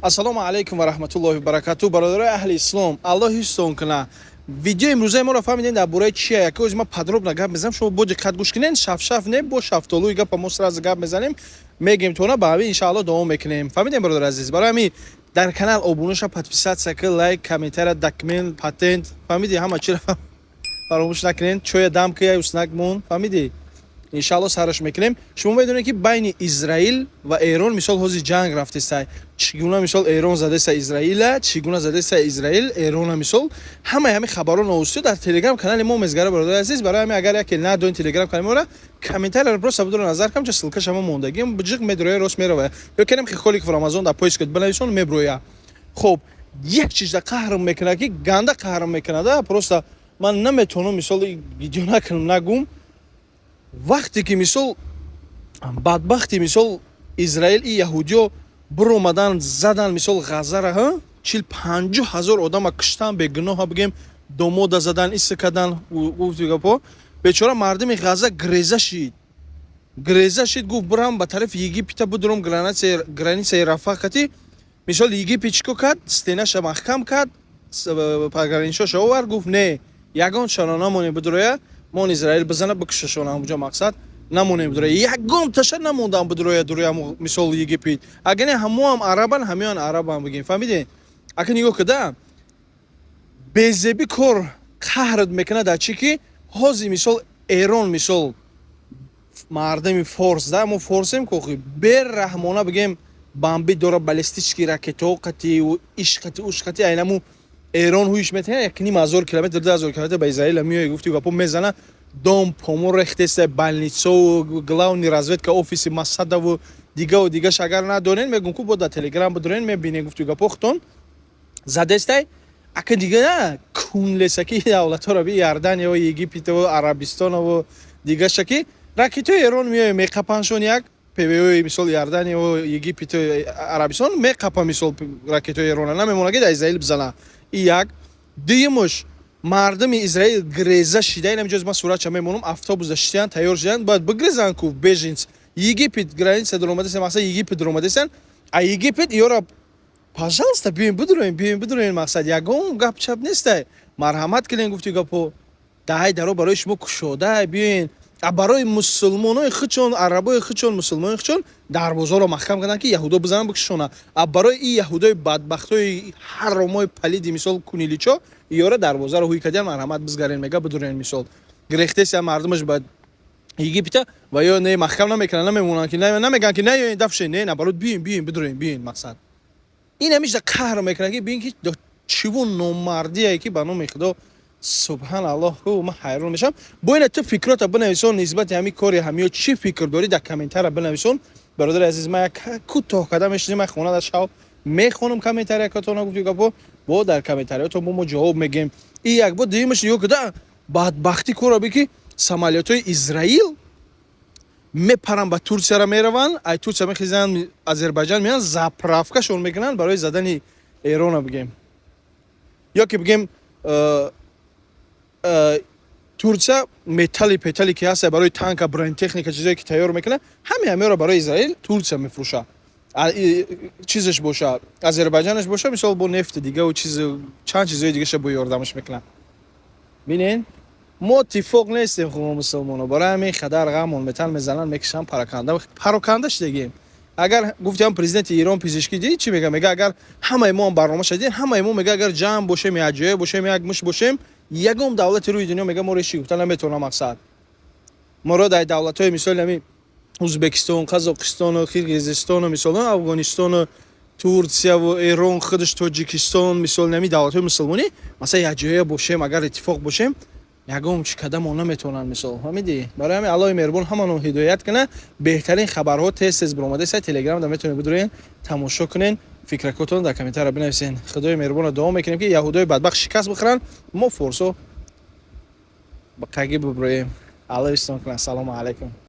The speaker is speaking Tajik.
Ассалому алайкум ва раҳматуллоҳи ва баракату, бародарои аҳли ислом, Аллоҳ ҳифзтон куна. Видеои имрӯзаи моро фаҳмидем, дар бораи чия. Яке ма подробно гап мезанам, шумо бо диққат гӯш кунед. Шафшаф не, бо шафтолуи гапа мо сразу гап мезанем, мегем тона, ба ҳамин иншаалло давом мекунем. Фаҳмидем, бародари азиз? Барои ҳамин дар канал обуна ша, подписаться ки, лайк, комментария, документ, патент, фаҳмидӣ, ҳама чиро фаромӯш накунед. Чоя дам ки, уснак мон, фаҳмидӣ, иншаалло сараш мекунем. Шумо медонед, ки байни Израил ва Эрон, мисол, ҳозир ҷанг рафтеста. Чӣ гуна, мисол, Эрон задаеста Израила, чӣ гуна задаеста Израил Эрона, мисол, ҳамаи ҳамин хабарро новостиё дар телеграм канали мо мезгара, бародари азиз. Барои ҳамин, агар яке надонед телеграм канали моро, комментарияро просто будро назар кам, ча ссылка шама мондагим, биҷиқ медроя, рост мерава. Ё кенем Хихоликов Рамазон дар поиск бинависон, меброя. Хоб, як чизда қаҳрм мекунад, ки ганда қаҳрм мекунада, просто ман наметавонам, мисол, видео накунам, нагум. Вақте ки, мисол, бадбахти, мисол, Израил и яҳудиё биромадан, задан, мисол, Ғаззара, ҳа, 40-50 ҳазор одама куштан бегуноҳа, бигем, домода задан, иса кардан, гуфти гапо, бечора мардими Ғазза греза шид, греза шид, гуфт: «Бирам ба тарафи Египета, бидурам границаи Рафа кати». Мисол, Египет чӣ кор кард? Стенаша маҳкам кард, пограничоша овард, гуфт: «Не, ягон шаро намонем бидуроя, мон Израил бизана, бикушашон ҳамуҷо». Мақсад, намонем бидуроя, ягон таша намондам бидуроя дуроя, мисол, Египет. Агар не, ҳамоам арабан, ҳамиён арабан, бигем, фаҳмидем? Ака, нигоҳ куда, безебӣ кор қаҳрат мекунад. Дар чӣ ки ҳозир, мисол, Эрон, мисол, мардами форс да, мо форсем кохи, бераҳмона, бигем, бомби дора, баллистический ракетаҳо қати, иш қати, уш қати, айнаму Эрон ҳуиш метавонад 1,5 ҳазор километр, 2000 километр ба Израила меояд, гуфти гапо, мезана, дом помо рехтеста, больницову, главный разведка, офиси Масадаву, дигаву дигаш. Агар надонед, мегум ку, бо дар Телеграм бидорен, мебинед, гуфти гапо, хутон задестай. Ака, дига на кунлесаки давлатҳоро би, Иорданияву Египетову Арабистонову дигаша, ки ракетои Эрон меояд, меқапаншон. Як ПВОи, мисол, Иорданияву Египету Арабистон меқапа, мисол, ракетои Эрона, намемона ки дар Израил бизана. И як. Дуюмуш, мардуми Израил греза шида. Инам ҷоз ман суратша мемонам, автобуса шитиян, тайёр шидан, бояд бигрезан ку беженец. Египет граница дуромадесан, мақсад, Египет дуромадесан, а Египет ёра: «Пожалуйста, биёем, бидуроем, биёем, бидуроем», мақсад, ягон гап чап нестай, марҳамат кунем, гуфти гапо, даҳай даро барои шумо кушода, биёен. А барои мусулмонои худшон, арабои худшон, мусулмонои худшон дарвозаро маҳкам карданд, ки яҳудо бизананд, бикушона. А барои и яҳудои бадбахтои ҳаромои палиди, мисол, куниличо, ёра дарвозаро ҳуй кардиан, марҳамат, бизгарен, мега, бидурен. Мисол, гирехтеся мардумаш ба Египта ва ё не, маҳкам намекунанд, намемонанд, ки намегӯянд, ки наёен, дафше не, наоборот, биёен, биёен, бидурен, биёен. Мақсад, ин ҳамиша қаҳр мекунад, ки бин, ки чиву номардие, ки ба номи Худо, субҳан Аллоҳ, ман ҳайрон мешавам. Бо ина ту фикрота бинависон нисбати ҳамин кори ҳамиё, чӣ фикр дорӣ, дар комментария бинависон. Бародари азиз, ман як кӯтоҳ карда мешинем, ман хона дар шав мехонам комментариякатона, гуфти гапо, бо дар комментариёто мо ҷавоб мегем. И як бо дуюмаш, нигоҳ куда, бадбахтӣ кора би, ки самолётҳои Израил мепаранд, ба Турсияра мераванд, ай Турсия мехезанд, Азербайҷан меянд, заправкашон мекунанд барои задани Эрона, бигем, ё ки бигем, Турсия металли петали ки ҳаста барои танка, бронетехника, чизое ки тайёр мекунад, ҳаме ҳамеро барои Израил Турсия мефурӯшад. Чизаш боша, Азербайҷанаш боша, мисол, бо нефти дигаву чиз, чанд чизои дигаша бо ёрдамаш мекунад. Бинен, мо иттифоқ нестем, хумо мусулмоно, барои ҳамин хадар ғамон метан мезананд, мекишанд, параканда пароканда шудагем. Агар гуфтиам, президенти Ирон Пизишкӣ дидӣ, чӣ мега? Мега, агар ҳамаи мо барнома шадем, ҳамаи мо, мега, агар ҷамъ бошем, якҷоя бошем, як муш бошем, ягон давлати рӯи дунё, мега, моро ҳеч гуфта наметавонам. Мақсад, моро дар давлатҳои, мисоли, ҳамин Узбекистон, Қазоқистону Қирғизистону, мисол, Афғонистону Турсияву Эрон худаш, Тоҷикистон, мисол, ҳамин давлатҳои мусулмонӣ, масалан, якҷоя бошем, агар иттифоқ бошем, ягон чӣ кадамо наметавонанд, мисол, фаҳмидӣ? Барои ҳамин Аллоҳи меҳрубон ҳамаро ҳидоят кунад. Беҳтарин хабарҳо тез тез биромада. Телеграм да метавонед бидурен, тамошо кунен, фикракотон дар комментария бинависен. Худои меҳрубонро дуо мекунем, ки яҳудои бадбахт шикаст бихӯранд, мо форсо ба қагӣ биброем. Аллоҳ ҳифзтон кунад. Салому алайкум.